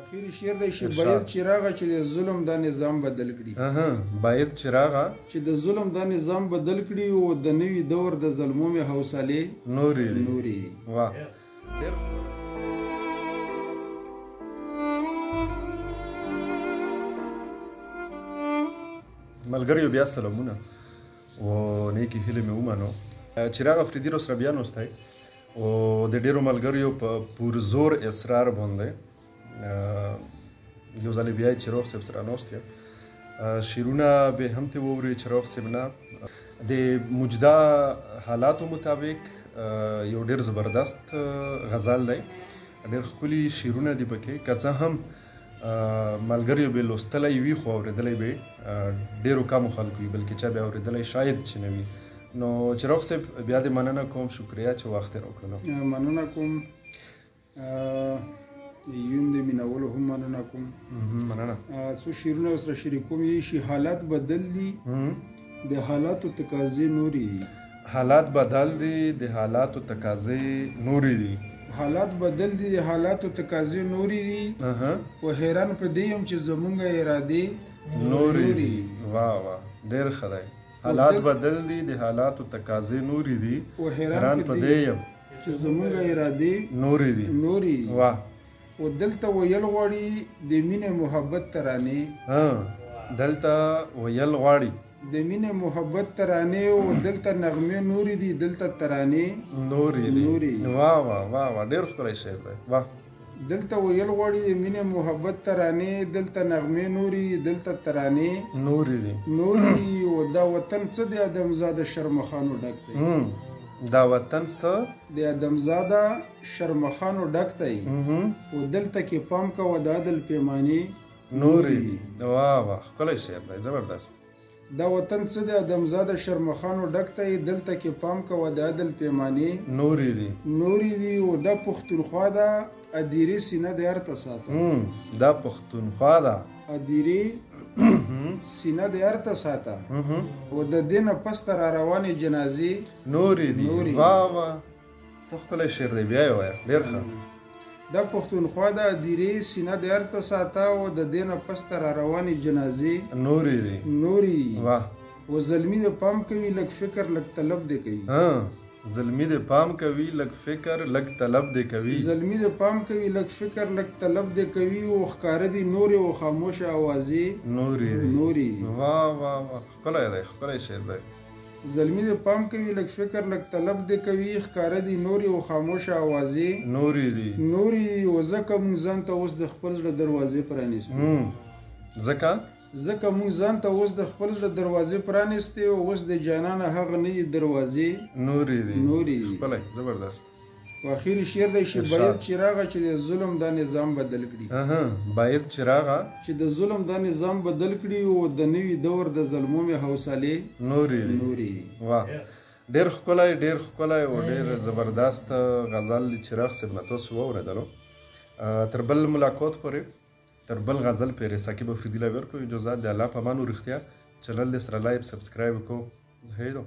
اخیری شعر دی چې باید چې راغه چې د ظلم دا نظام بدل کړي. باید چې راغه چې د ظلم دا نظام بدل کړي او د نوي دور د ظلمو مې حوصلې نورې دي. نورې. واه، ډېر ملګریو بیا سلامونه او نیکې هیلې مې ومنو. چراغ افریدي سره بیا نوستی او د ډېرو ملګریو په پرزور اصرار باندې یو ځل بیا چراغ صاحب سره ناست یم. شعرونه به هم ته واوري چراغ صاحب نه د موجوده حالاتو مطابق یو ډېر زبردست غزل دی، ډېر ښکلي شعرونه دي پکې. که څه هم ملګریو به لوستلی وي خو اورېدلی به ډېرو کمو خلکو وي، بلکې چا به اورېدلی شاید چې نه وي. نو چراغ صاحب بیا دې مننه کوم، شکریه چې وخت یې راکړلو. مننه کوم، یون د مینولو هم مننه کوم. مننه. څو شعرونه ورسره شریکوم. یې شي حالات بدل دي، د حالاتو تقاضې نورې دي. حالات بدل دي، د حالاتو تقاضې نورې دي. حالات بدل دي، د حالاتو تقاضې نورې دي. او حیران په دې یم چې زمونږ ارادې نورې دي. واه واه، ډېر ښه دی. حالات بدل دي، د حالاتو تقاضې نورې دي، او حیران په دې یم چې زمونږ ارادې نورې دي. نورې دي. واه. او دلته ویل غواړي د مینې محبت ترانې. دلته ویل غواړي د مینې محبت ترانې، او دلته نغمې نورې دي، دلته ترانې نورې دي. واه واه واه واه، ډېر ښکلی شعر دی. واه. دلته ویل غواړي د مینې محبت ترانې، دلته نغمې نورې دي، دلته ترانې نورې دي. نورې دي. او دا وطن څه د ادمزاده شرمخانو ډک دی. دا وطن څه د ادمزاده شرمخانو ډک دی، او دلته کې پام کوه د عدل پیمانې نورې دي. واه واه، ښکلی شعر دی، زبردست. دا وطن څه د ادمزاده شرمخانو ډک دی، دلته کې پام کوه د عدل پیمانې نورې دي. نورې دي. او دا پښتونخوا ده، ادیرې سینه د ارته ساته. دا پښتونخوا ده، ادیرې سینه د ارته ساته، او د دې نه پس ته را روانې جنازې نورې دي. واه واه، څه ښکلی شعر دی، بیا یې ووایه، ډېر ښه. دا پښتونخوا ده، ادیرې سینه د ارته ساته، او د دې نه پس ته را روانې جنازې نورې دي. نورې دي. واه. او زلمي د پام کوي، لږ فکر لږ طلب دی کوي. زلمی د پام کوي، لږ فکر لږ طلب دی کوي. زلمی د پام کوي، لږ فکر لږ طلب دی کوي، او ښکاره دي نورې او خاموشه اوازې نورې دي. نورې دي. واه واه واه، ښکلی دی، ښکلی شعر دی. زلمی د پام کوي، لږ فکر لږ طلب دی کوي، ښکاره دي نورې او خاموشه اوازې نورې دي. نورې دي. او ځکه موږ ځان ته اوس د خپل زړه دروازې پرانیستې. ځکه موږ ځان ته اوس د خپل زړه دروازې پرانیستې، او اوس د جانانه هغه نه دي دروازې نورې دي. نورې دي. ښکلی، زبردست. او اخیری شعر دی چې باید چې راغه چې د ظلم دا نظام بدل کړي. باید چې راغه چې د ظلم دا نظام بدل کړي، او د نوي دور د ظلمو مې حوصلې نورې دي. نورې دي. واه، ډېر ښکلی، ډېر ښکلی او ډېر زبردست غزل چراغ صاحب نه تاسو واورېدلو. تر بل ملاقات پورې، تر بل غزل پورې، ثاقب افریدي له ورکو اجازه. د الله په امان. رښتیا چینل دې سره لایک سبسکرایب کو. زه هیلو.